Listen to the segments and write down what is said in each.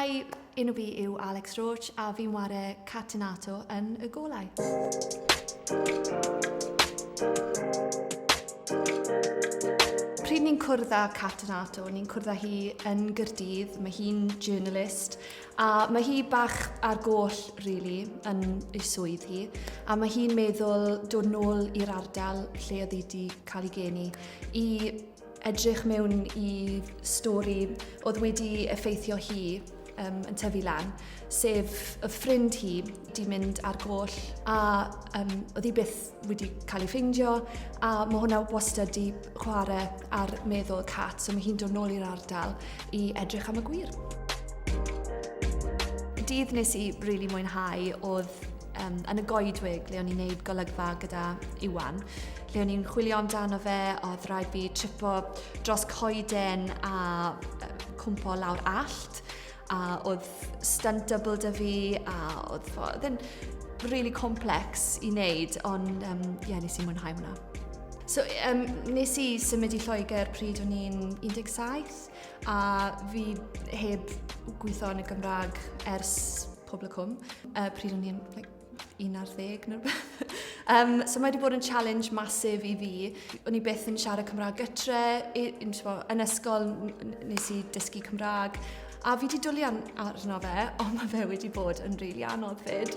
Hi, enw fi yw Alex Roach a fi'n ware Catenato yn y golau. Pryd ni'n cwrdd â Catenato, ni'n cwrdd â hi yn Gyrdydd, mae hi'n journalist, a mae hi bach ar goll, really, yn ei swydd hi, a mae hi'n meddwl dod nôl i'r ardal lle oedd hi wedi cael ei geni i edrych mewn i stori oedd wedi effeithio hi um, yn tyfu lan, sef y ffrind hi di mynd ar goll a um, oedd hi byth wedi cael ei ffeindio a mae hwnna wastad di chwarae ar meddwl Cat, so mae hi'n dod nôl i'r ardal i edrych am y gwir. Dydd nes i really mwynhau oedd um, yn y goedwig le o'n i'n neud golygfa gyda Iwan, lle o'n i'n chwilio amdano fe, oedd rhaid fi tripo dros coeden a cwmpo lawr allt, a oedd stunt double da fi, a oedd oedd yn really complex i wneud, ond um, yeah, nes i mwynhau hwnna. So, um, nes i symud i Lloegr pryd o'n i'n 17, a fi heb gweithio yn y Gymraeg ers Pobl y Cwm, uh, pryd o'n i'n like, 11 neu rhywbeth. um, so mae wedi bod yn challenge masif i fi. O'n i byth yn siarad Cymraeg gytre, yn ysgol nes i dysgu Cymraeg. A fi wedi dwlu arno fe, ond mae fe wedi bod yn rili really anodd fyd.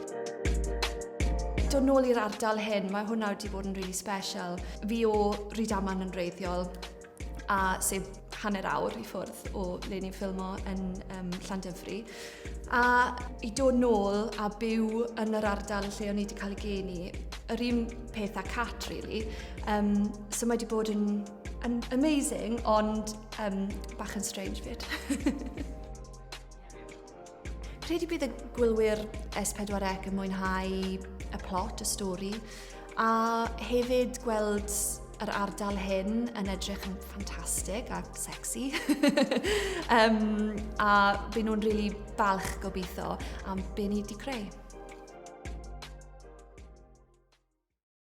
Dod nôl i'r ardal hyn, mae hwnna wedi bod yn really special. Fi o Rydaman yn reiddiol, a sef hanner awr i ffwrdd o le ni'n ffilmo yn um, Llandyfri. A i dod nôl a byw yn yr ardal lle o'n i wedi cael ei geni, yr un peth â Cat, really. Um, so mae wedi bod yn, yn amazing, ond um, bach yn strange fyd. Credu bydd y gwylwyr S4C yn mwynhau y plot, y stori, a hefyd gweld yr ardal hyn yn edrych yn ffantastig a sexy. um, a byd nhw'n rili really balch gobeithio am be ni wedi creu.